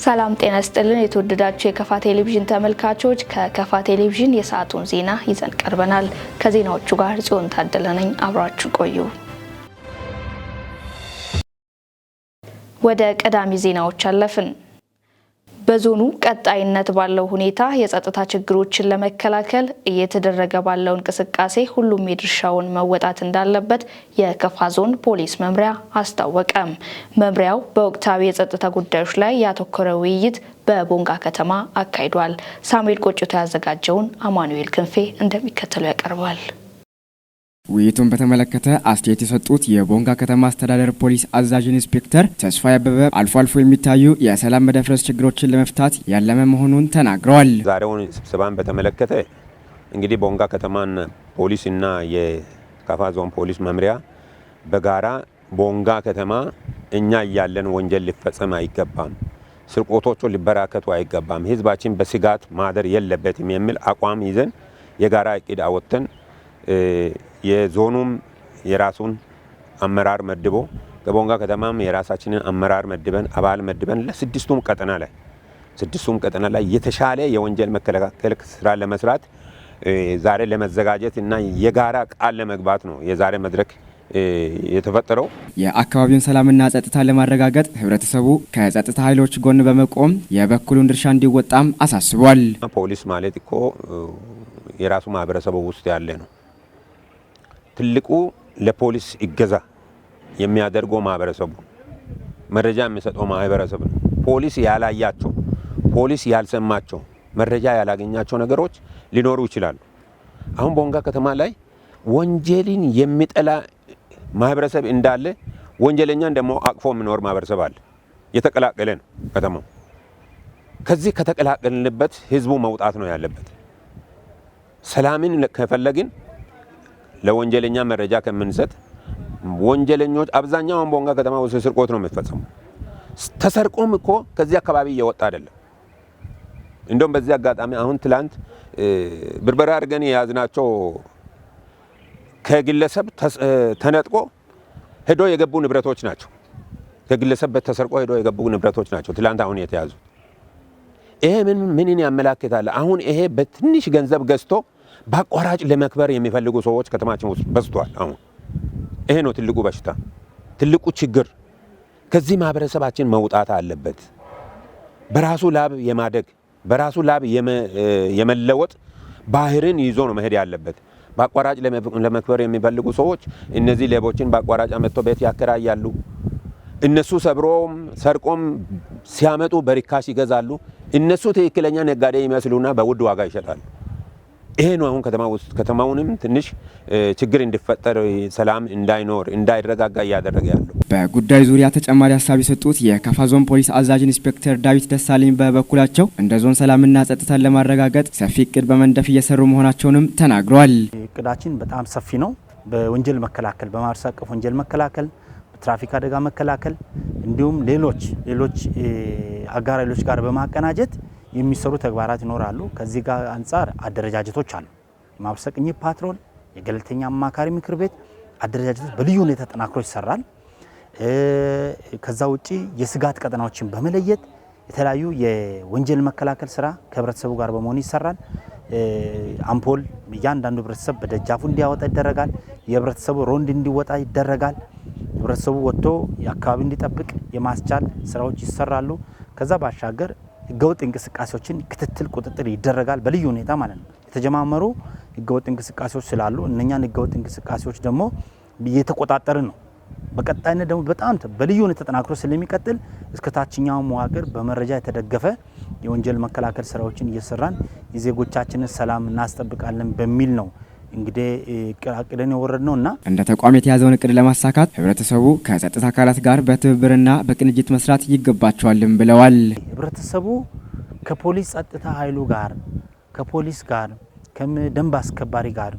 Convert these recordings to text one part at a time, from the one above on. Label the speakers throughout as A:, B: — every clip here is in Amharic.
A: ሰላም ጤና ይስጥልን። የተወደዳችሁ የከፋ ቴሌቪዥን ተመልካቾች፣ ከከፋ ቴሌቪዥን የሰዓቱን ዜና ይዘን ቀርበናል። ከዜናዎቹ ጋር ጽዮን ታደለ ነኝ። አብራችሁ ቆዩ። ወደ ቀዳሚ ዜናዎች አለፍን። በዞኑ ቀጣይነት ባለው ሁኔታ የጸጥታ ችግሮችን ለመከላከል እየተደረገ ባለው እንቅስቃሴ ሁሉም የድርሻውን መወጣት እንዳለበት የከፋ ዞን ፖሊስ መምሪያ አስታወቀ። መምሪያው በወቅታዊ የጸጥታ ጉዳዮች ላይ ያተኮረ ውይይት በቦንጋ ከተማ አካሂዷል። ሳሙኤል ቆጭቶ ያዘጋጀውን አማኑኤል ክንፌ እንደሚከተለው ያቀርባል።
B: ውይይቱን በተመለከተ አስተያየት የሰጡት የቦንጋ ከተማ አስተዳደር ፖሊስ አዛዥ ኢንስፔክተር ተስፋዬ አበበ አልፎ አልፎ የሚታዩ የሰላም መደፍረስ ችግሮችን ለመፍታት ያለመ መሆኑን ተናግረዋል።
C: ዛሬውን ስብሰባን በተመለከተ እንግዲህ ቦንጋ ከተማን ፖሊስና የካፋ ዞን ፖሊስ መምሪያ በጋራ ቦንጋ ከተማ እኛ እያለን ወንጀል ሊፈጸም አይገባም፣ ስርቆቶቹ ሊበራከቱ አይገባም፣ ህዝባችን በስጋት ማደር የለበትም የሚል አቋም ይዘን የጋራ እቅድ አወጥተን የዞኑም የራሱን አመራር መድቦ ከቦንጋ ከተማም የራሳችንን አመራር መድበን አባል መድበን ለስድስቱም ቀጠና ላይ የተሻለ የወንጀል መከላከል ስራ ለመስራት ዛሬ ለመዘጋጀት እና የጋራ ቃል ለመግባት ነው የዛሬ መድረክ የተፈጠረው።
B: የአካባቢውን ሰላምና ጸጥታ ለማረጋገጥ ህብረተሰቡ ከጸጥታ ኃይሎች ጎን በመቆም የበኩሉን ድርሻ እንዲወጣም አሳስቧል።
C: ፖሊስ ማለት እኮ የራሱ ማህበረሰቡ ውስጥ ያለ ነው። ትልቁ ለፖሊስ እገዛ የሚያደርገው ማህበረሰቡ፣ መረጃ የሚሰጠው ማህበረሰብ ነው። ፖሊስ ያላያቸው፣ ፖሊስ ያልሰማቸው፣ መረጃ ያላገኛቸው ነገሮች ሊኖሩ ይችላሉ። አሁን ቦንጋ ከተማ ላይ ወንጀልን የሚጠላ ማህበረሰብ እንዳለ ወንጀለኛን ደግሞ አቅፎ የሚኖር ማህበረሰብ አለ። የተቀላቀለ ነው ከተማው። ከዚህ ከተቀላቀልንበት ህዝቡ መውጣት ነው ያለበት። ሰላምን ከፈለግን ለወንጀለኛ መረጃ ከምንሰጥ ወንጀለኞች አብዛኛውን ቦንጋ ከተማ ውስጥ ስርቆት ነው የሚፈጸሙ። ተሰርቆም እኮ ከዚህ አካባቢ እየወጣ አይደለም። እንደውም በዚህ አጋጣሚ አሁን ትላንት ብርበራ አድርገን የያዝናቸው ከግለሰብ ተነጥቆ ሄዶ የገቡ ንብረቶች ናቸው። ከግለሰብ ተሰርቆ ሄዶ የገቡ ንብረቶች ናቸው ትላንት አሁን የተያዙ። ይሄ ምን ምንን ያመላክታል? አሁን ይሄ በትንሽ ገንዘብ ገዝቶ በአቋራጭ ለመክበር የሚፈልጉ ሰዎች ከተማችን ውስጥ በዝቷል። አሁን ይሄ ነው ትልቁ በሽታ፣ ትልቁ ችግር። ከዚህ ማህበረሰባችን መውጣት አለበት። በራሱ ላብ የማደግ፣ በራሱ ላብ የመለወጥ ባህርን ይዞ ነው መሄድ ያለበት። በአቋራጭ ለመክበር የሚፈልጉ ሰዎች እነዚህ ሌቦችን በአቋራጭ አመጥቶ ቤት ያከራያሉ። እነሱ ሰብሮም ሰርቆም ሲያመጡ በርካሽ ይገዛሉ። እነሱ ትክክለኛ ነጋዴ ይመስሉና በውድ ዋጋ ይሸጣሉ። ይሄ ነው አሁን ከተማ ውስጥ ከተማውንም ትንሽ ችግር እንዲፈጠር፣ ሰላም እንዳይኖር፣ እንዳይረጋጋ እያደረገ ያለው።
B: በጉዳዩ ዙሪያ ተጨማሪ ሀሳብ የሰጡት የካፋ ዞን ፖሊስ አዛዥ ኢንስፔክተር ዳዊት ደሳለኝ በበኩላቸው እንደ ዞን ሰላምና ጸጥታን ለማረጋገጥ ሰፊ እቅድ በመንደፍ እየሰሩ መሆናቸውንም ተናግረዋል።
D: እቅዳችን በጣም ሰፊ ነው። በወንጀል መከላከል፣ በማህበረሰብ አቀፍ ወንጀል መከላከል፣ በትራፊክ አደጋ መከላከል እንዲሁም ሌሎች አጋር ኃይሎች ጋር በማቀናጀት የሚሰሩ ተግባራት ይኖራሉ። ከዚህ ጋር አንጻር አደረጃጀቶች አሉ። የማህበረሰብ ቅኝት ፓትሮል፣ የገለልተኛ አማካሪ ምክር ቤት አደረጃጀቶች በልዩ ሁኔታ ተጠናክሮ ይሰራል። ከዛ ውጪ የስጋት ቀጠናዎችን በመለየት የተለያዩ የወንጀል መከላከል ስራ ከህብረተሰቡ ጋር በመሆን ይሰራል። አምፖል እያንዳንዱ ህብረተሰብ በደጃፉ እንዲያወጣ ይደረጋል። የህብረተሰቡ ሮንድ እንዲወጣ ይደረጋል። ህብረተሰቡ ወጥቶ የአካባቢ እንዲጠብቅ የማስቻል ስራዎች ይሰራሉ። ከዛ ባሻገር ህገወጥ እንቅስቃሴዎችን ክትትል፣ ቁጥጥር ይደረጋል በልዩ ሁኔታ ማለት ነው። የተጀማመሩ ህገወጥ እንቅስቃሴዎች ስላሉ እነኛን ህገወጥ እንቅስቃሴዎች ደግሞ እየተቆጣጠርን ነው። በቀጣይነት ደግሞ በጣም በልዩ ሁኔታ ተጠናክሮ ስለሚቀጥል እስከ ታችኛው መዋቅር በመረጃ የተደገፈ የወንጀል መከላከል ስራዎችን እየሰራን የዜጎቻችንን ሰላም እናስጠብቃለን በሚል ነው እንግዲህ አቅደን የወረድ ነው እና
B: እንደ ተቋም የተያዘውን እቅድ ለማሳካት ህብረተሰቡ ከጸጥታ አካላት ጋር በትብብርና በቅንጅት መስራት ይገባቸዋልም ብለዋል።
D: ህብረተሰቡ ከፖሊስ ጸጥታ ኃይሉ ጋር፣ ከፖሊስ ጋር፣ ከደንብ አስከባሪ ጋር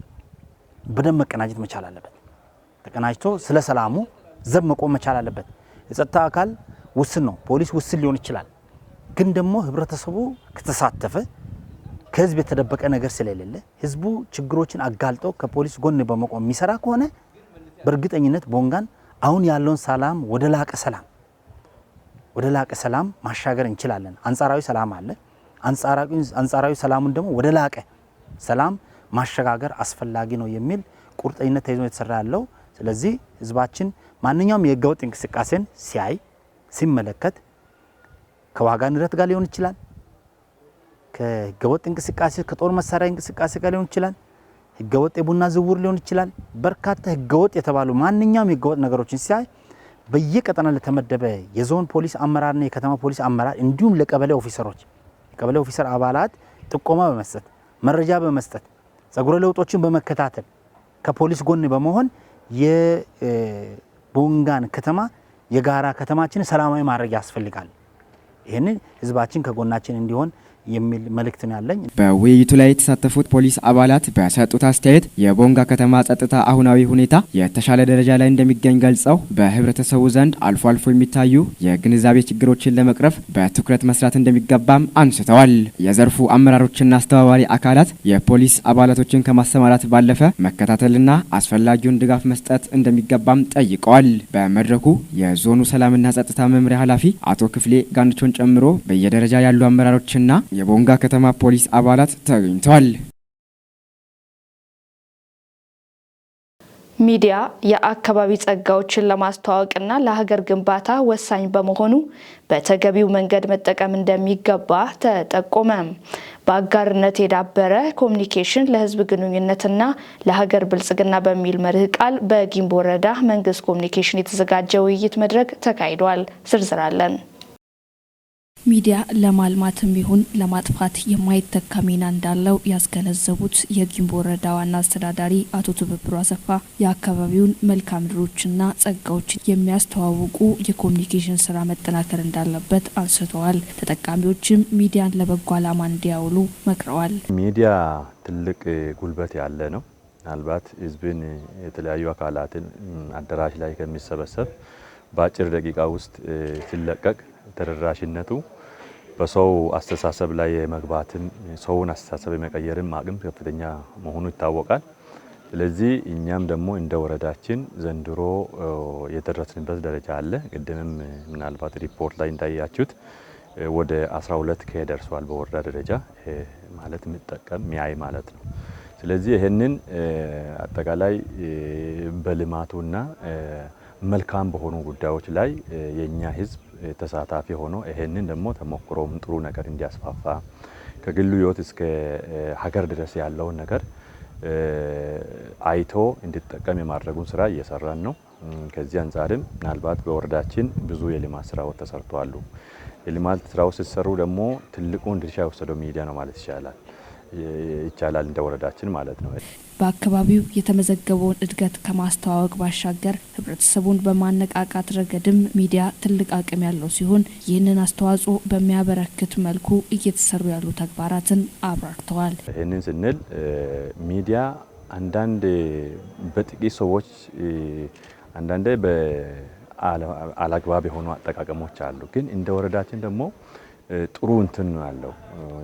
D: በደንብ መቀናጀት መቻል አለበት። ተቀናጅቶ ስለ ሰላሙ ዘብ መቆም መቻል አለበት። የጸጥታ አካል ውስን ነው፣ ፖሊስ ውስን ሊሆን ይችላል። ግን ደግሞ ህብረተሰቡ ከተሳተፈ ከህዝብ የተደበቀ ነገር ስለሌለ ህዝቡ ችግሮችን አጋልጦ ከፖሊስ ጎን በመቆም የሚሰራ ከሆነ በእርግጠኝነት ቦንጋን አሁን ያለውን ሰላም ወደ ላቀ ሰላም ወደ ላቀ ሰላም ማሻገር እንችላለን። አንጻራዊ ሰላም አለ። አንጻራዊ ሰላሙን ደግሞ ወደ ላቀ ሰላም ማሸጋገር አስፈላጊ ነው የሚል ቁርጠኝነት ተይዞ የተሰራ ያለው። ስለዚህ ህዝባችን ማንኛውም የህገወጥ እንቅስቃሴን ሲያይ፣ ሲመለከት፣ ከዋጋ ንረት ጋር ሊሆን ይችላል፣ ከህገወጥ እንቅስቃሴ፣ ከጦር መሳሪያ እንቅስቃሴ ጋር ሊሆን ይችላል፣ ህገወጥ የቡና ዝውውር ሊሆን ይችላል። በርካታ ህገወጥ የተባሉ ማንኛውም ህገወጥ ነገሮችን ሲያይ በየቀጠና ለተመደበ የዞን ፖሊስ አመራርና የከተማ ፖሊስ አመራር እንዲሁም ለቀበሌ ኦፊሰሮች፣ የቀበሌ ኦፊሰር አባላት ጥቆማ በመስጠት፣ መረጃ በመስጠት፣ ጸጉረ ለውጦችን በመከታተል ከፖሊስ ጎን በመሆን የቦንጋን ከተማ፣ የጋራ ከተማችን ሰላማዊ ማድረግ ያስፈልጋል። ይህንን ህዝባችን ከጎናችን እንዲሆን የሚል መልእክት ነው ያለኝ።
B: በውይይቱ ላይ የተሳተፉት ፖሊስ አባላት በሰጡት አስተያየት የቦንጋ ከተማ ጸጥታ አሁናዊ ሁኔታ የተሻለ ደረጃ ላይ እንደሚገኝ ገልጸው በህብረተሰቡ ዘንድ አልፎ አልፎ የሚታዩ የግንዛቤ ችግሮችን ለመቅረፍ በትኩረት መስራት እንደሚገባም አንስተዋል። የዘርፉ አመራሮችና አስተባባሪ አካላት የፖሊስ አባላቶችን ከማሰማራት ባለፈ መከታተልና አስፈላጊውን ድጋፍ መስጠት እንደሚገባም ጠይቀዋል። በመድረኩ የዞኑ ሰላምና ጸጥታ መምሪያ ኃላፊ አቶ ክፍሌ ጋንቾን ጨምሮ በየደረጃ ያሉ አመራሮችና የቦንጋ ከተማ ፖሊስ አባላት ተገኝተዋል።
A: ሚዲያ የአካባቢ ጸጋዎችን ለማስተዋወቅና ለሀገር ግንባታ ወሳኝ በመሆኑ በተገቢው መንገድ መጠቀም እንደሚገባ ተጠቆመ። በአጋርነት የዳበረ ኮሚኒኬሽን ለሕዝብ ግንኙነትና ለሀገር ብልጽግና በሚል መርህ ቃል በጊምቦ ወረዳ መንግስት ኮሚኒኬሽን የተዘጋጀ ውይይት መድረክ ተካሂዷል። ዝርዝር አለን።
E: ሚዲያ ለማልማትም ይሁን ለማጥፋት የማይተካ ሚና እንዳለው ያስገነዘቡት የጊምቦ ወረዳ ዋና አስተዳዳሪ አቶ ትብብሩ አሰፋ የአካባቢውን መልክዓ ምድሮችና ጸጋዎች የሚያስተዋውቁ የኮሚኒኬሽን ስራ መጠናከር እንዳለበት አንስተዋል። ተጠቃሚዎችም ሚዲያን ለበጎ ዓላማ እንዲያውሉ መክረዋል።
F: ሚዲያ ትልቅ ጉልበት ያለ ነው። ምናልባት ህዝብን፣ የተለያዩ አካላትን አዳራሽ ላይ ከሚሰበሰብ በአጭር ደቂቃ ውስጥ ሲለቀቅ ተደራሽነቱ በሰው አስተሳሰብ ላይ የመግባትም ሰውን አስተሳሰብ የመቀየርም አቅም ከፍተኛ መሆኑ ይታወቃል። ስለዚህ እኛም ደግሞ እንደ ወረዳችን ዘንድሮ የደረስንበት ደረጃ አለ። ቅድምም ምናልባት ሪፖርት ላይ እንዳያችሁት ወደ 12 K ደርሷል በወረዳ ደረጃ ማለት፣ የሚጠቀም፣ ሚያይ ማለት ነው። ስለዚህ ይህንን አጠቃላይ በልማቱና መልካም በሆኑ ጉዳዮች ላይ የኛ ህዝብ ተሳታፊ ሆኖ ይሄንን ደግሞ ተሞክሮም ጥሩ ነገር እንዲያስፋፋ፣ ከግሉ ህይወት እስከ ሀገር ድረስ ያለውን ነገር አይቶ እንዲጠቀም የማድረጉን ስራ እየሰራን ነው። ከዚህ አንጻርም ምናልባት በወረዳችን ብዙ የልማት ስራዎች ተሰርተዋል። የልማት ስራዎች ሲሰሩ ደግሞ ትልቁን ድርሻ የወሰደው ሚዲያ ነው ማለት ይቻላል እንደ ወረዳችን ማለት ነው።
E: በአካባቢው የተመዘገበውን እድገት ከማስተዋወቅ ባሻገር ህብረተሰቡን በማነቃቃት ረገድም ሚዲያ ትልቅ አቅም ያለው ሲሆን ይህንን አስተዋጽኦ በሚያበረክት መልኩ እየተሰሩ ያሉ ተግባራትን አብራርተዋል።
F: ይህንን ስንል ሚዲያ አንዳንድ በጥቂት ሰዎች አንዳንዴ አላግባብ የሆኑ አጠቃቀሞች አሉ። ግን እንደ ወረዳችን ደግሞ ጥሩ እንትን ነው ያለው።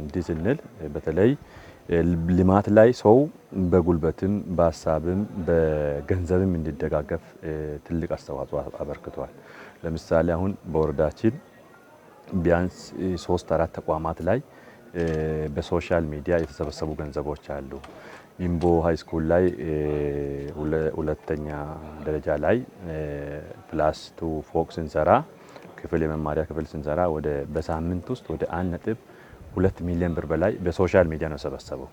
F: እንዲህ ስንል በተለይ ልማት ላይ ሰው በጉልበትም፣ በሀሳብም፣ በገንዘብም እንዲደጋገፍ ትልቅ አስተዋጽኦ አበርክቷል። ለምሳሌ አሁን በወረዳችን ቢያንስ ሶስት አራት ተቋማት ላይ በ social media የተሰበሰቡ ገንዘቦች አሉ። ጊምቦ high school ላይ ሁለተኛ ደረጃ ላይ +2 ፎቅ ስንሰራ፣ ክፍል፣ የመማሪያ ክፍል ስንሰራ ወደ በሳምንት ውስጥ ወደ 1.2 ሚሊዮን ብር በላይ በ social media ነው የሰበሰበው።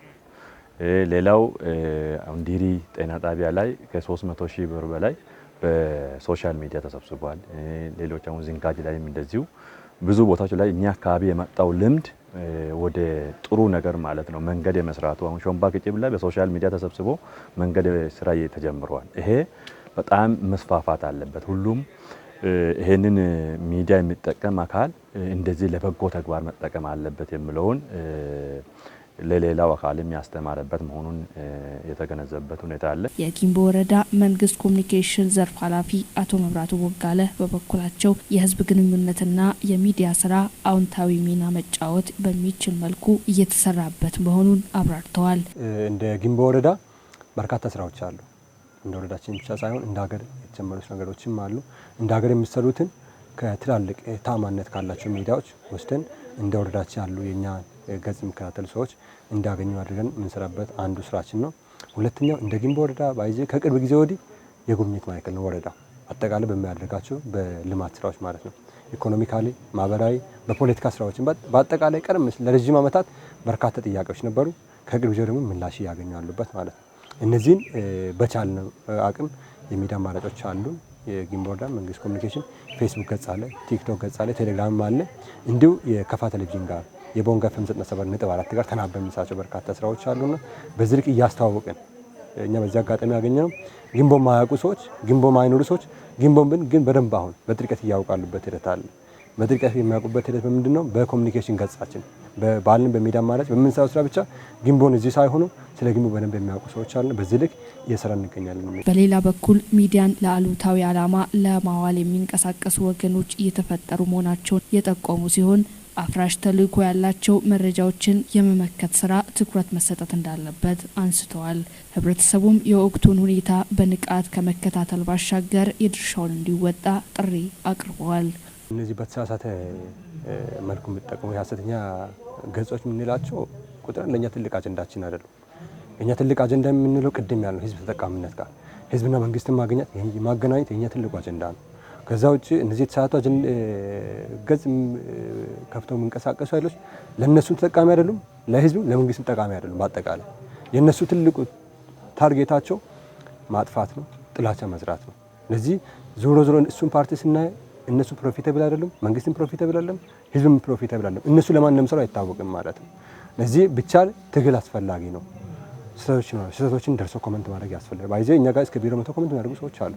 F: ሌላው ዲሪ ጤና ጣቢያ ላይ ከ300 ሺህ ብር በላይ በ social media ተሰብስቧል። ሌሎች አሁን ዝንጋጅ ላይም እንደዚሁ ብዙ ቦታዎች ላይ እኛ አካባቢ የመጣው ልምድ ወደ ጥሩ ነገር ማለት ነው። መንገድ የመስራቱ አሁን ሾምባ ቅጭብ ላይ በ social media ተሰብስቦ መንገድ ስራ ተጀምሯል። ይሄ በጣም መስፋፋት አለበት። ሁሉም ይሄንን ሚዲያ የሚጠቀም አካል እንደዚህ ለበጎ ተግባር መጠቀም አለበት የሚለውን ለሌላው አካልም ያስተማረበት መሆኑን የተገነዘበበት ሁኔታ አለ።
E: የጊምቦ ወረዳ መንግስት ኮሚኒኬሽን ዘርፍ ኃላፊ አቶ መብራቱ ቦጋለ በበኩላቸው የህዝብ ግንኙነትና የሚዲያ ስራ አዎንታዊ ሚና መጫወት በሚችል መልኩ እየተሰራበት መሆኑን አብራርተዋል።
G: እንደ ጊምቦ ወረዳ በርካታ ስራዎች አሉ። እንደ ወረዳችን ብቻ ሳይሆን እንደ ሀገር የተጀመሩት ነገሮችም አሉ። እንደ ሀገር የሚሰሩትን ከትላልቅ ታማኝነት ካላቸው ሚዲያዎች ወስደን እንደ ወረዳችን ያሉ የኛ ገጽ የሚከታተሉ ሰዎች እንዲያገኙ አድርገን የምንሰራበት አንዱ ስራችን ነው። ሁለተኛው እንደ ጊምቦ ወረዳ ባይዜ ከቅርብ ጊዜ ወዲህ የጉብኝት ማዕከል ነው ወረዳው አጠቃላይ በሚያደርጋቸው በልማት ስራዎች ማለት ነው። Economically፣ ማህበራዊ፣ በፖለቲካ ስራዎችን በአጠቃላይ ቀደም ለረጅም ዓመታት በርካታ ጥያቄዎች ነበሩ። ከቅርብ ጊዜ ደግሞ ምላሽ እያገኙ ያሉበት ማለት ነው። እነዚህን በቻልነው አቅም የሚዲያ አማራጮች አሉ። የጊምቦ ወረዳ መንግስት ኮሚኒኬሽን ፌስቡክ ገጽ አለ፣ ቲክቶክ ገጽ አለ፣ ቴሌግራም አለ። እንዲሁ የከፋ ቴሌቪዥን ጋር የቦንጋ ኤፍ ኤም 97.4 ጋር ተናበን የምንሰራቸው በርካታ ስራዎች አሉና በዚህ ልክ እያስተዋወቅን እኛ በዚህ አጋጣሚ ያገኘነው ጊምቦ የማያውቁ ሰዎች፣ ጊምቦ የማይኖሩ ሰዎች ጊምቦን ግን በደንብ አሁን በጥልቀት እያውቃሉበት ሂደት አለ። በጥልቀት የሚያውቁበት ሂደት በምንድን ነው? በኮሚኒኬሽን ገጻችን ባልን በሚዲያ አማራጭ በምንሰራው ስራ ብቻ ጊምቦን እዚህ ሳይሆኑ ስለ ጊምቦ በደንብ የሚያውቁ ሰዎች አሉ። በዚህ ልክ እየሰራን እንገኛለን።
E: በሌላ በኩል ሚዲያን ለአሉታዊ ዓላማ ለማዋል የሚንቀሳቀሱ ወገኖች እየተፈጠሩ መሆናቸውን የጠቆሙ ሲሆን አፍራሽ ተልዕኮ ያላቸው መረጃዎችን የመመከት ስራ ትኩረት መሰጠት እንዳለበት አንስተዋል። ህብረተሰቡም የወቅቱን ሁኔታ በንቃት ከመከታተል ባሻገር የድርሻውን እንዲወጣ ጥሪ አቅርበዋል።
G: እነዚህ በተሳሳተ መልኩ የሚጠቀሙ የሀሰተኛ ገጾች የምንላቸው ቁጥር ለእኛ ትልቅ አጀንዳችን አይደሉም። እኛ ትልቅ አጀንዳ የምንለው ቅድም ያልነው ህዝብ ተጠቃሚነት ጋር ህዝብና መንግስትን ማገናኘት የኛ ትልቁ አጀንዳ ነው። ከዛ ውጭ እነዚህ የተሳሳቱ ገጽ ከፍተው የሚንቀሳቀሱ ኃይሎች ለእነሱም ተጠቃሚ አይደሉም፣ ለህዝብም ለመንግስትም ጠቃሚ አይደሉም። በአጠቃላይ የእነሱ ትልቁ target ኣቸው ማጥፋት ነው፣ ጥላቻ መዝራት ነው። ለዚህ ዞሮ ዞሮ እሱን ፓርቲ ስናይ እነሱ profitable አይደሉም፣ መንግስትም profitable አይደለም፣ ህዝብም profitable አይደለም። እነሱ ለማን እንደሚሰሩ አይታወቅም ማለት ነው። ለዚህ ብቻ ትግል አስፈላጊ ነው። ስህተቶችን ደርሶ comment ማድረግ ያስፈልጋል። ባይዜ እኛ ጋር እስከ ቢሮ መጥተው comment የሚያደርጉ ሰዎች አሉ፣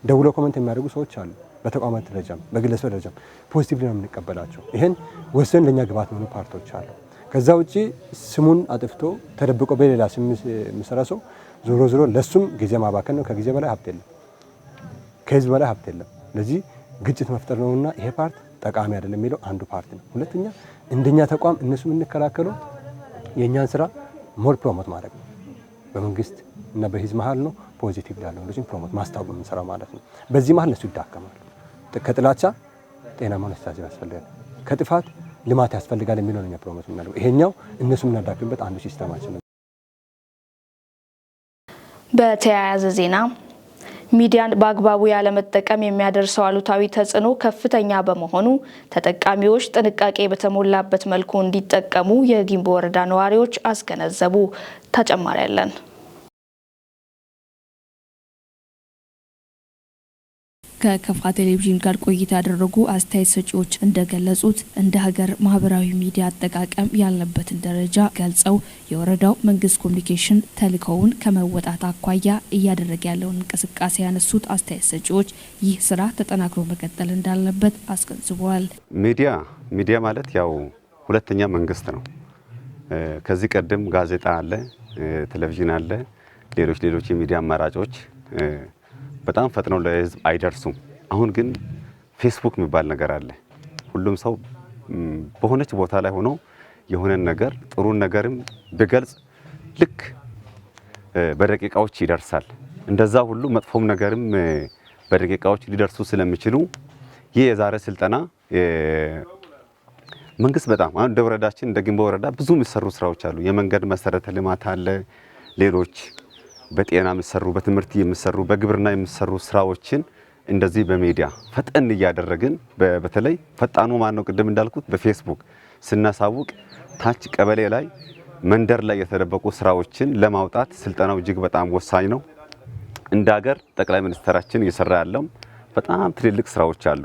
G: ደውለው comment የሚያደርጉ ሰዎች አሉ። በተቋማት ደረጃም በግለሰብ ደረጃም positive ነው የምንቀበላቸው። ይሄን ወስደን ለኛ ግብዓት የሚሆኑ part ኦች አሉ። ከዛ ውጪ ስሙን አጥፍቶ ተደብቆ በሌላ ስም የሚሰራ ሰው ዞሮ ዞሮ ለሱም ጊዜ ማባከን ነው። ከጊዜ በላይ ሀብት የለም፣ ከህዝብ በላይ ሀብት የለም። ለዚህ ግጭት መፍጠር ነውና ይሄ part ጠቃሚ አይደለም የሚለው አንዱ part ነው። ሁለተኛ እንደኛ ተቋም እነሱ የምንከላከለው የእኛን ስራ more promote ማድረግ ነው። በመንግስት እና በህዝብ መሀል ነው positive ያለው ነገሮችን promote ማስታወቅ የምንሰራው ማለት ነው። በዚህ መሀል እነሱ ይዳከማሉ። ከጥላቻ ጤናማ አስተሳሰብ ያስፈልጋል፣ ከጥፋት ልማት ያስፈልጋል የሚለው ነው እኛ promote የምናደርገው። ይሄኛው እነሱ የምናዳክምበት አንዱ system ኣችን ነው።
A: በተያያዘ ዜና ሚዲያን በአግባቡ ያለመጠቀም የሚያደርሰው አሉታዊ ተጽዕኖ ከፍተኛ በመሆኑ ተጠቃሚዎች ጥንቃቄ በተሞላበት መልኩ እንዲጠቀሙ የጊምቦ ወረዳ ነዋሪዎች አስገነዘቡ። ተጨማሪ ያለን
E: ከከፋ ቴሌቪዥን ጋር ቆይታ ያደረጉ አስተያየት ሰጪዎች እንደገለጹት እንደ ሀገር ማህበራዊ ሚዲያ አጠቃቀም ያለበትን ደረጃ ገልጸው የወረዳው መንግስት ኮሚኒኬሽን ተልዕኮውን ከመወጣት አኳያ እያደረገ ያለውን እንቅስቃሴ ያነሱት አስተያየት ሰጪዎች ይህ ስራ ተጠናክሮ መቀጠል እንዳለበት አስገንዝበዋል።
H: ሚዲያ ማለት ያው ሁለተኛ መንግስት ነው። ከዚህ ቀደም ጋዜጣ አለ፣ ቴሌቪዥን አለ፣ ሌሎች የሚዲያ አማራጮች በጣም ፈጥነው ለህዝብ አይደርሱም። አሁን ግን ፌስቡክ የሚባል ነገር አለ። ሁሉም ሰው በሆነች ቦታ ላይ ሆኖ የሆነን ነገር ጥሩን ነገርም ቢገልጽ ልክ በደቂቃዎች ይደርሳል። እንደዛ ሁሉ መጥፎም ነገርም በደቂቃዎች ሊደርሱ ስለሚችሉ ይህ የዛሬ ስልጠና መንግስት በጣም አሁን እንደ ወረዳችን እንደ ጊምቦ ወረዳ ብዙ የሚሰሩ ስራዎች አሉ። የመንገድ መሰረተ ልማት አለ። ሌሎች በጤና የሚሰሩ፣ በትምህርት የሚሰሩ፣ በግብርና የሚሰሩ ስራዎችን እንደዚህ በሚዲያ ፈጠን እያደረግን በተለይ ፈጣኑ ማን ነው ቅድም እንዳልኩት በፌስቡክ ስናሳውቅ ታች ቀበሌ ላይ መንደር ላይ የተደበቁ ስራዎችን ለማውጣት ስልጠናው እጅግ በጣም ወሳኝ ነው። እንደ ሀገር ጠቅላይ ሚኒስትራችን እየሰራ ያለው በጣም ትልልቅ ስራዎች አሉ።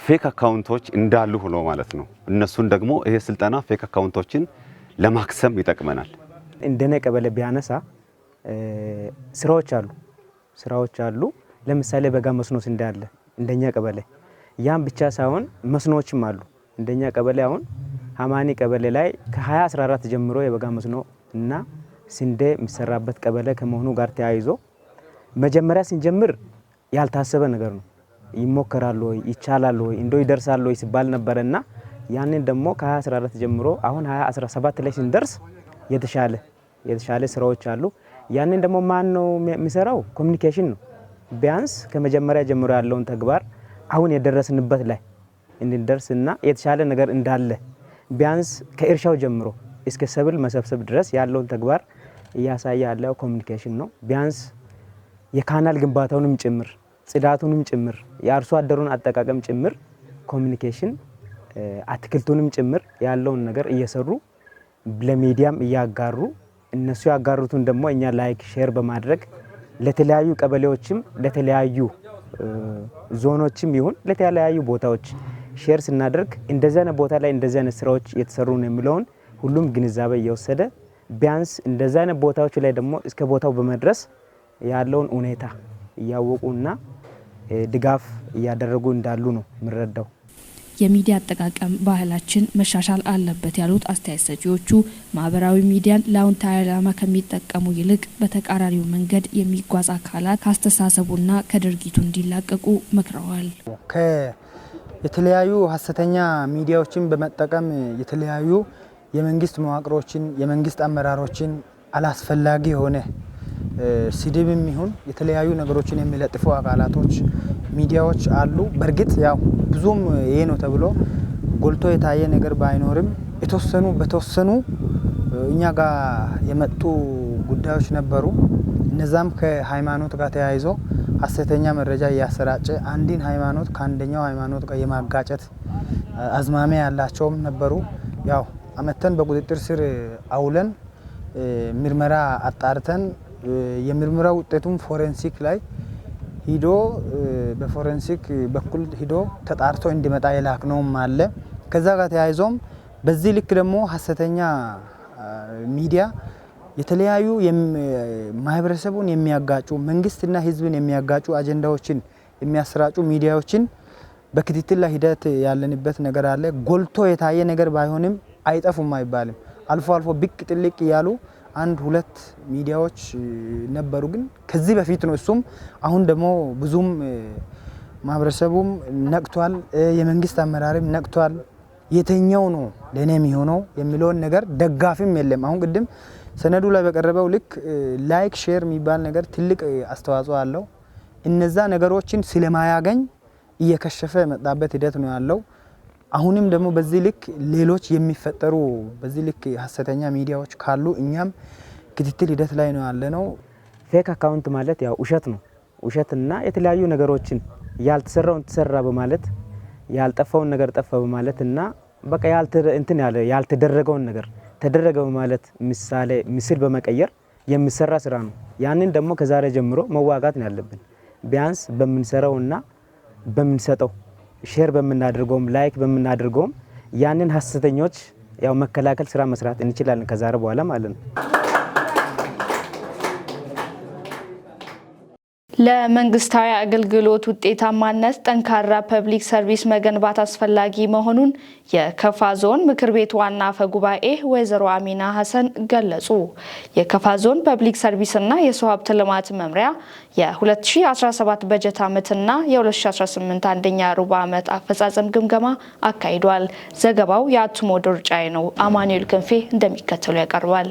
H: Fake account ኦች እንዳሉ ሆኖ ማለት ነው። እነሱን ደግሞ ይሄ ስልጠና fake account ኦችን ለማክሰም ይጠቅመናል።
I: እንደኔ ቀበሌ ቢያነሳ ስራዎች አሉ። ለምሳሌ በጋ መስኖ ስንዴ አለ እንደኛ ቀበሌ። ያም ብቻ ሳይሆን መስኖዎችም አሉ። እንደኛ ቀበሌ አሁን ሀማኒ ቀበሌ ላይ ከ2014 ጀምሮ የበጋ መስኖ እና ስንዴ የሚሰራበት ቀበሌ ከመሆኑ ጋር ተያይዞ መጀመሪያ ስንጀምር ያልታሰበ ነገር ነው። ይሞከራል ወይ ይቻላል ወይ እንደው ይደርሳል ወይ ሲባል ነበርና ያንን ደግሞ ከ2014 ጀምሮ አሁን 2017 ላይ ስንደርስ የተሻለ ስራዎች አሉ። ያንን ደግሞ ማን ነው የሚሰራው? ኮሚኒኬሽን ነው። ቢያንስ ከመጀመሪያ ጀምሮ ያለውን ተግባር አሁን የደረስንበት ላይ እንድንደርስና የተሻለ ነገር እንዳለ ቢያንስ ከእርሻው ጀምሮ እስከ ሰብል መሰብሰብ ድረስ ያለውን ተግባር እያሳየ ያለው ኮሚኒኬሽን ነው። ቢያንስ የ canal ግንባታውንም ጭምር፣ ጽዳቱንም ጭምር፣ የአርሶ አደሩን አጠቃቀም ጭምር ኮሚኒኬሽን፣ አትክልቱንም ጭምር ያለውን ነገር እየሰሩ ለሚዲያም እያጋሩ፣ እነሱ ያጋሩትን ደግሞ እኛ like share በማድረግ ለተለያዩ ቀበሌዎችም ለተለያዩ ዞኖችም ይሁን ለተለያዩ ቦታዎች share ስናደርግ እንደዚህ አይነት ቦታ ላይ እንደዚህ አይነት ስራዎች እየተሰሩ ነው የሚለውን ሁሉም ግንዛቤ እየወሰደ፣ ቢያንስ እንደዚህ አይነት ቦታዎች ላይ ደግሞ እስከ ቦታው በመድረስ ያለውን ሁኔታ እያወቁና ድጋፍ እያደረጉ እንዳሉ ነው የምረዳው።
E: የሚዲያ አጠቃቀም ባህላችን መሻሻል አለበት ያሉት አስተያየት ሰጪዎቹ፣ ማህበራዊ ሚዲያን ለአዎንታዊ ዓላማ ከሚጠቀሙ ይልቅ በተቃራኒው መንገድ የሚጓዝ አካላት ከአስተሳሰቡና ከድርጊቱ እንዲላቀቁ መክረዋል።
J: የተለያዩ ሀሰተኛ ሚዲያዎችን በመጠቀም የተለያዩ የመንግስት መዋቅሮችን፣ የመንግስት አመራሮችን አላስፈላጊ የሆነ ስድብም ይሁን የተለያዩ ነገሮችን የሚለጥፉ አካላቶች፣ ሚዲያዎች አሉ። በእርግጥ ያው ብዙም ይሄ ነው ተብሎ ጎልቶ የታየ ነገር ባይኖርም የተወሰኑ በተወሰኑ እኛ ጋር የመጡ ጉዳዮች ነበሩ። እነዛም ከሃይማኖት ጋር ተያይዞ ሀሰተኛ መረጃ እያሰራጨ አንድን ሃይማኖት ከአንደኛው ሃይማኖት ጋር የማጋጨት አዝማሚያ ያላቸውም ነበሩ። ያው አመተን በቁጥጥር ስር አውለን ምርመራ አጣርተን የምርመራ ውጤቱም ፎረንሲክ ላይ ሂዶ በ forensic በኩል ሂዶ ተጣርቶ እንዲመጣ የላክነውም አለ። ከዛ ጋር ተያይዞም በዚህ ልክ ደግሞ ሀሰተኛ ሚዲያ የተለያዩ ማህበረሰቡን የሚያጋጩ፣ መንግስትና ህዝብን የሚያጋጩ አጀንዳዎችን የሚያሰራጩ ሚዲያዎችን በክትትል ላይ ሂደት ያለንበት ነገር አለ። ጎልቶ የታየ ነገር ባይሆንም አይጠፉም አይባልም። አልፎ አልፎ ብቅ ጥልቅ እያሉ አንድ ሁለት ሚዲያዎች ነበሩ፣ ግን ከዚህ በፊት ነው እሱም። አሁን ደግሞ ብዙም ማህበረሰቡም ነቅቷል፣ የመንግስት አመራርም ነቅቷል። የትኛው ነው ለእኔ የሚሆነው የሚለውን ነገር ደጋፊም የለም። አሁን ቅድም ሰነዱ ላይ በቀረበው ልክ like share የሚባል ነገር ትልቅ አስተዋጽኦ አለው። እነዛ ነገሮችን ስለማያገኝ እየከሸፈ የመጣበት ሂደት ነው ያለው። አሁንም ደግሞ በዚህ ልክ ሌሎች የሚፈጠሩ በዚህ ልክ ሀሰተኛ ሚዲያዎች ካሉ እኛም ክትትል ሂደት ላይ ነው ያለነው።
I: Fake account ማለት ያው ውሸት ነው። ውሸትና የተለያዩ ነገሮችን ያልተሰራውን ተሰራ በማለት፣ ያልጠፋውን ነገር ጠፋ በማለት እና በቃ እንትን ያለ ያልተደረገውን ነገር ተደረገ በማለት ምሳሌ ምስል በመቀየር የሚሰራ ስራ ነው። ያንን ደግሞ ከዛሬ ጀምሮ መዋጋት ነው ያለብን። ቢያንስ በምንሰራውና በምንሰጠው፣ share በምናደርገውም like በምናደርገውም ያንን ሀሰተኞች ያው መከላከል ስራ መስራት እንችላለን ከዛሬ በኋላ ማለት ነው።
A: ለመንግስታዊ አገልግሎት ውጤታማነት ጠንካራ ፐብሊክ ሰርቪስ መገንባት አስፈላጊ መሆኑን የከፋ ዞን ምክር ቤት ዋና አፈ ጉባኤ ወይዘሮ አሚና ሀሰን ገለጹ። የከፋ ዞን ፐብሊክ ሰርቪስና የሰው ሀብት ልማት መምሪያ የ2017 በጀት ዓመትና የ2018 አንደኛ ሩብ ዓመት አፈጻጸም ግምገማ አካሂዷል። ዘገባው የአቱሞ ዶርጫይ ነው። አማኑኤል ክንፌ እንደሚከተሉ ያቀርባል።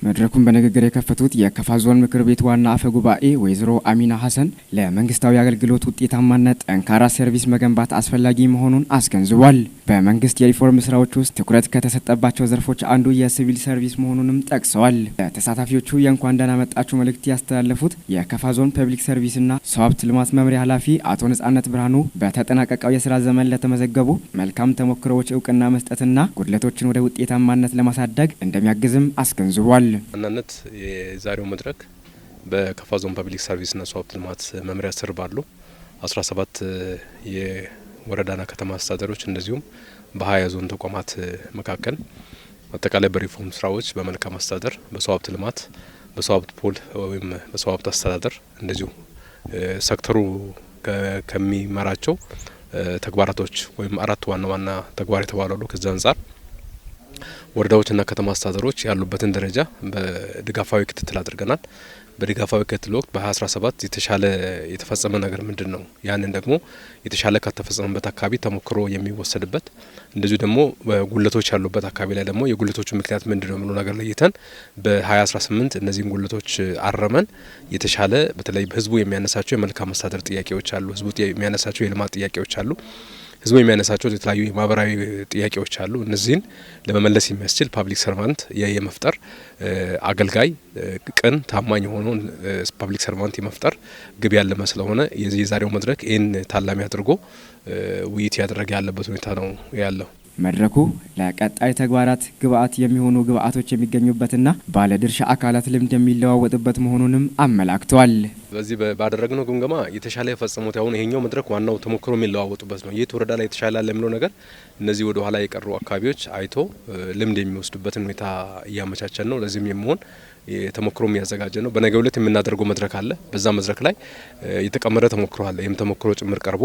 B: መድረኩን በንግግር የከፈቱት የከፋ ዞን ምክር ቤት ዋና አፈ ጉባኤ ወይዘሮ አሚና ሀሰን ለመንግስታዊ አገልግሎት ውጤታማነት ጠንካራ ሰርቪስ መገንባት አስፈላጊ መሆኑን አስገንዝቧል። በመንግስት የሪፎርም ስራዎች ውስጥ ትኩረት ከተሰጠባቸው ዘርፎች አንዱ የሲቪል ሰርቪስ መሆኑንም ጠቅሰዋል። ለተሳታፊዎቹ የእንኳን ደህና መጣችሁ መልእክት ያስተላለፉት የከፋ ዞን ፐብሊክ ሰርቪስና ሰው ሀብት ልማት መምሪያ ኃላፊ አቶ ነጻነት ብርሃኑ በተጠናቀቀው የስራ ዘመን ለተመዘገቡ መልካም ተሞክሮዎች እውቅና መስጠትና ጉድለቶችን ወደ ውጤታማነት ለማሳደግ እንደሚያግዝም አስገንዝቧል።
K: ዋናነት የዛሬው መድረክ በከፋ ዞን ፐብሊክ ሰርቪስና ሰው ሀብት ልማት መምሪያ ስር ባሉ 17 የወረዳና ከተማ አስተዳደሮች እንደዚሁም በ20 ዞን ተቋማት መካከል አጠቃላይ በሪፎርም ስራዎች፣ በመልካም አስተዳደር፣ በሰው ሀብት ልማት፣ በሰው ሀብት pool ወይም በሰው ሀብት አስተዳደር እንደዚሁ ሴክተሩ ከሚመራቸው ተግባራቶች ወይም አራት ዋና ዋና ተግባር የተባሉ አሉ። ከዛ አንጻር ወረዳዎችና ከተማ አስተዳደሮች ያሉበትን ደረጃ በድጋፋዊ ክትትል አድርገናል። በድጋፋዊ ክትትል ወቅት በ2017 የተሻለ የተፈጸመ ነገር ምንድን ነው? ያንን ደግሞ የተሻለ ከተፈጸመበት አካባቢ ተሞክሮ የሚወሰድበት፣ እንደዚሁ ደግሞ ጉድለቶች ያሉበት አካባቢ ላይ ደግሞ የጉድለቶቹ ምክንያት ምንድን ነው የሚለው ነገር ለይተን በ2018 እነዚህን ጉድለቶች አረመን የተሻለ፣ በተለይ ህዝቡ የሚያነሳቸው የመልካም አስተዳደር ጥያቄዎች አሉ። ህዝቡ የሚያነሳቸው የልማት ጥያቄዎች አሉ። ህዝቡ የሚያነሳቸው የተለያዩ የማህበራዊ ጥያቄዎች አሉ። እነዚህን ለመመለስ የሚያስችል public servant የመፍጠር፣ አገልጋይ፣ ቅን፣ ታማኝ የሆነውን public servant የመፍጠር ግብ ያለመ ስለሆነ የዚህ የዛሬው መድረክ ይህን ታላሚ አድርጎ ውይይት ያደረገ ያለበት ሁኔታ ነው ያለው።
B: መድረኩ ለቀጣይ ተግባራት ግብአት የሚሆኑ ግብአቶች የሚገኙበትና ባለድርሻ አካላት ልምድ የሚለዋወጡበት መሆኑንም አመላክተዋል።
K: በዚህ ባደረግነው ግምገማ የተሻለ የፈጸሙት፣ አሁን ይሄኛው መድረክ ዋናው ተሞክሮ የሚለዋወጡበት ነው። የት ወረዳ ላይ የተሻለ አለ የሚለው ነገር እነዚህ ወደ ኋላ የቀሩ አካባቢዎች አይቶ ልምድ የሚወስዱበትን ሁኔታ እያመቻቸን ነው። ለዚህም የሚሆን ተሞክሮ የሚያዘጋጀ ነው። በነገው ዕለት የምናደርገው መድረክ አለ። በዛ መድረክ ላይ የተቀመረ ተሞክሮ አለ። ይህም ተሞክሮ ጭምር ቀርቦ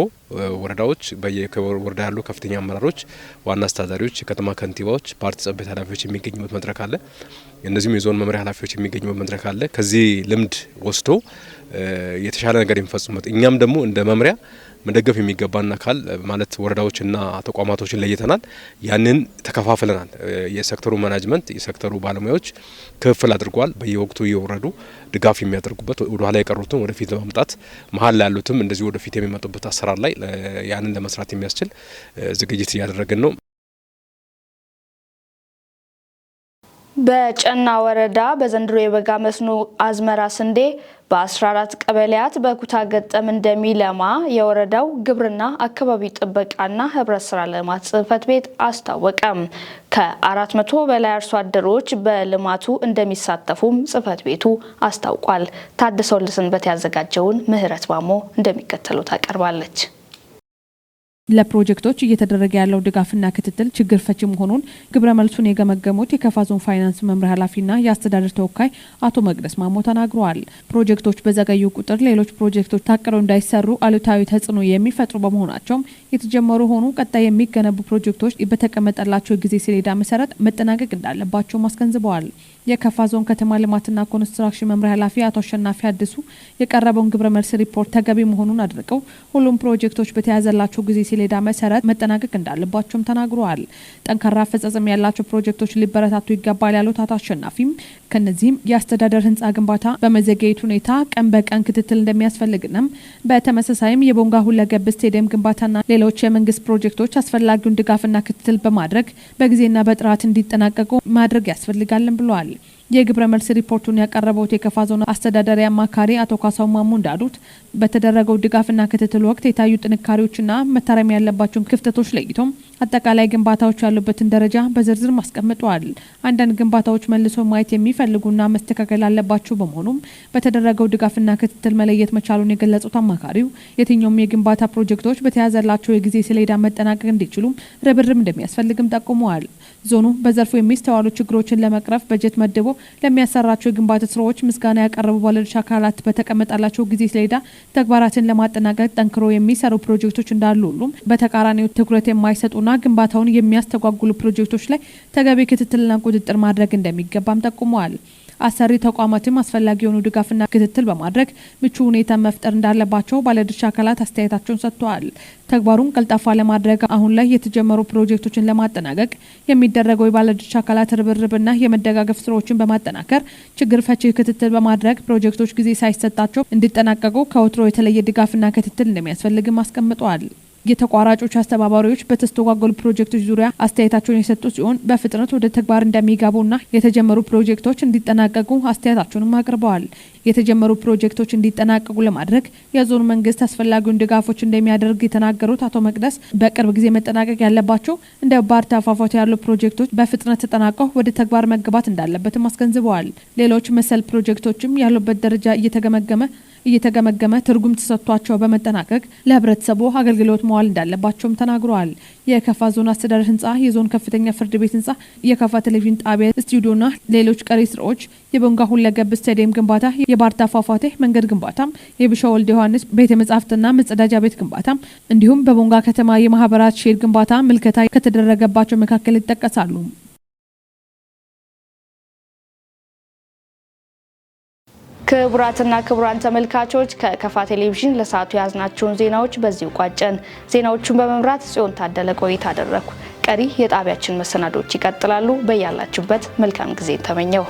K: ወረዳዎች፣ በየወረዳ ያሉ ከፍተኛ አመራሮች፣ ዋና አስተዳዳሪዎች፣ የከተማ ከንቲባዎች፣ ፓርቲ ጽሕፈት ቤት ኃላፊዎች የሚገኙበት መድረክ አለ። እነዚህም የዞን መምሪያ ኃላፊዎች የሚገኙበት መድረክ አለ። ከዚህ ልምድ ወስዶ የተሻለ ነገር የሚፈጽሙበት፣ እኛም ደግሞ እንደ መምሪያ መደገፍ የሚገባን አካል ማለት ወረዳዎችና ተቋማቶችን ለይተናል። ያንን ተከፋፍለናል። የሴክተሩ management፣ የሴክተሩ ባለሙያዎች ክፍፍል አድርጓል። በየወቅቱ እየወረዱ ድጋፍ የሚያደርጉበት፣ ወደ ኋላ የቀሩትን ወደፊት ለማምጣት፣ መሀል ላይ ያሉትም እንደዚሁ ወደፊት የሚመጡበት አሰራር ላይ ያንን ለመስራት የሚያስችል ዝግጅት እያደረግን ነው።
A: በጨና ወረዳ በዘንድሮ የበጋ መስኖ አዝመራ ስንዴ በ14 ቀበሌያት በኩታ ገጠም እንደሚለማ የወረዳው ግብርና አካባቢ ጥበቃና ህብረት ስራ ልማት ጽሕፈት ቤት አስታወቀም። ከ400 በላይ አርሶ አደሮች በልማቱ እንደሚሳተፉም ጽሕፈት ቤቱ አስታውቋል። ታደሰው ልስንበት ያዘጋጀውን ምህረት ማሞ እንደሚከተለው ታቀርባለች።
L: ለፕሮጀክቶች እየተደረገ ያለው ድጋፍና ክትትል ችግር ፈቺ መሆኑን ግብረ መልሱን የገመገሙት የከፋ ዞን ፋይናንስ መምሪያ ኃላፊና የአስተዳደር ተወካይ አቶ መቅደስ ማሞ ተናግረዋል። ፕሮጀክቶች በዘገዩ ቁጥር ሌሎች ፕሮጀክቶች ታቅደው እንዳይሰሩ አሉታዊ ተጽዕኖ የሚፈጥሩ በመሆናቸውም የተጀመሩ ሆኑ ቀጣይ የሚገነቡ ፕሮጀክቶች በተቀመጠላቸው የጊዜ ሰሌዳ መሰረት መጠናቀቅ እንዳለባቸውም አስገንዝበዋል። የከፋ ዞን ከተማ ልማትና ኮንስትራክሽን መምሪያ ኃላፊ አቶ አሸናፊ አዲሱ የቀረበውን ግብረ መልስ ሪፖርት ተገቢ መሆኑን አድርገው ሁሉም ፕሮጀክቶች በተያዘላቸው ጊዜ ሰሌዳ መሰረት መጠናቀቅ እንዳለባቸውም ተናግረዋል። ጠንካራ አፈጻጸም ያላቸው ፕሮጀክቶች ሊበረታቱ ይገባል ያሉት አቶ አሸናፊም ከነዚህም የአስተዳደር ህንጻ ግንባታ በመዘግየት ሁኔታ ቀን በቀን ክትትል እንደሚያስፈልግንም፣ በተመሳሳይም የቦንጋ ሁለገብ ስቴዲየም ግንባታና ሌሎች የመንግስት ፕሮጀክቶች አስፈላጊውን ድጋፍና ክትትል በማድረግ በጊዜና በጥራት እንዲጠናቀቁ ማድረግ ያስፈልጋልን ብለዋል። የግብረ መልስ ሪፖርቱን ያቀረበው የከፋ ዞን አስተዳዳሪ አማካሪ አቶ ካሳው ማሞ እንዳሉት በተደረገው ድጋፍና ክትትል ወቅት የታዩ ጥንካሬዎችና መታረም ያለባቸውን ክፍተቶች ለይቶም አጠቃላይ ግንባታዎች ያሉበትን ደረጃ በዝርዝር አስቀምጠዋል። አንዳንድ ግንባታዎች መልሶ ማየት የሚፈልጉና መስተካከል ያለባቸው በመሆኑም በተደረገው ድጋፍና ክትትል መለየት መቻሉን የገለጹት አማካሪው የትኛውም የግንባታ ፕሮጀክቶች በተያዘላቸው የጊዜ ሰሌዳ መጠናቀቅ እንዲችሉ ርብርብ እንደሚያስፈልግም ጠቁመዋል። ዞኑ በዘርፉ የሚስተዋሉ ችግሮችን ለመቅረፍ በጀት መድቦ ለሚያሰራቸው የግንባታ ስራዎች ምስጋና ያቀረቡ ባለድርሻ አካላት በተቀመጠላቸው ጊዜ ሰሌዳ ተግባራትን ለማጠናቀቅ ጠንክሮ የሚሰሩ ፕሮጀክቶች እንዳሉ ሁሉም በተቃራኒው ትኩረት የማይሰጡና ግንባታውን የሚያስተጓጉሉ ፕሮጀክቶች ላይ ተገቢ ክትትልና ቁጥጥር ማድረግ እንደሚገባም ጠቁመዋል። አሰሪ ተቋማትም አስፈላጊ የሆኑ ድጋፍና ክትትል በማድረግ ምቹ ሁኔታ መፍጠር እንዳለባቸው ባለድርሻ አካላት አስተያየታቸውን ሰጥተዋል። ተግባሩን ቀልጣፋ ለማድረግ አሁን ላይ የተጀመሩ ፕሮጀክቶችን ለማጠናቀቅ የሚደረገው የባለድርሻ አካላት ርብርብና የመደጋገፍ ስራዎችን በማጠናከር ችግር ፈቺ ክትትል በማድረግ ፕሮጀክቶች ጊዜ ሳይሰጣቸው እንዲጠናቀቁ ከወትሮ የተለየ ድጋፍና ክትትል እንደሚያስፈልግም አስቀምጠዋል። የተቋራጮች አስተባባሪዎች በተስተጓጎሉ ፕሮጀክቶች ዙሪያ አስተያየታቸውን የሰጡ ሲሆን በፍጥነት ወደ ተግባር እንደሚገቡና የተጀመሩ ፕሮጀክቶች እንዲጠናቀቁ አስተያየታቸውንም አቅርበዋል። የተጀመሩ ፕሮጀክቶች እንዲጠናቀቁ ለማድረግ የዞኑ መንግስት አስፈላጊውን ድጋፎች እንደሚያደርግ የተናገሩት አቶ መቅደስ በቅርብ ጊዜ መጠናቀቅ ያለባቸው እንደ ባርታ ፏፏቴ ያሉ ፕሮጀክቶች በፍጥነት ተጠናቀው ወደ ተግባር መግባት እንዳለበትም አስገንዝበዋል። ሌሎች መሰል ፕሮጀክቶችም ያሉበት ደረጃ እየተገመገመ ትርጉም ተሰጥቷቸው በመጠናቀቅ ለህብረተሰቡ አገልግሎት መዋል እንዳለባቸውም ተናግረዋል። የከፋ ዞን አስተዳደር ህንጻ፣ የዞን ከፍተኛ ፍርድ ቤት ህንጻ፣ የከፋ ቴሌቪዥን ጣቢያ ስቱዲዮና ሌሎች ቀሪ ስራዎች፣ የቦንጋ ሁለገብ ስታዲየም ግንባታ፣ የባርታ ፏፏቴ መንገድ ግንባታ፣ የቢሻ ወልደ ዮሐንስ ቤተ መጻሕፍትና መጸዳጃ ቤት ግንባታ እንዲሁም በቦንጋ ከተማ የማህበራት ሼድ ግንባታ ምልከታ ከተደረገባቸው መካከል ይጠቀሳሉ።
A: ክቡራትና ክቡራን ተመልካቾች፣ ከከፋ ቴሌቪዥን ለሰዓቱ የያዝናቸውን ዜናዎች በዚሁ ቋጨን። ዜናዎቹን በመምራት ጽዮን ታደለ ቆይታ አደረኩ። ቀሪ የጣቢያችን መሰናዶች ይቀጥላሉ። በያላችሁበት መልካም ጊዜ ተመኘው።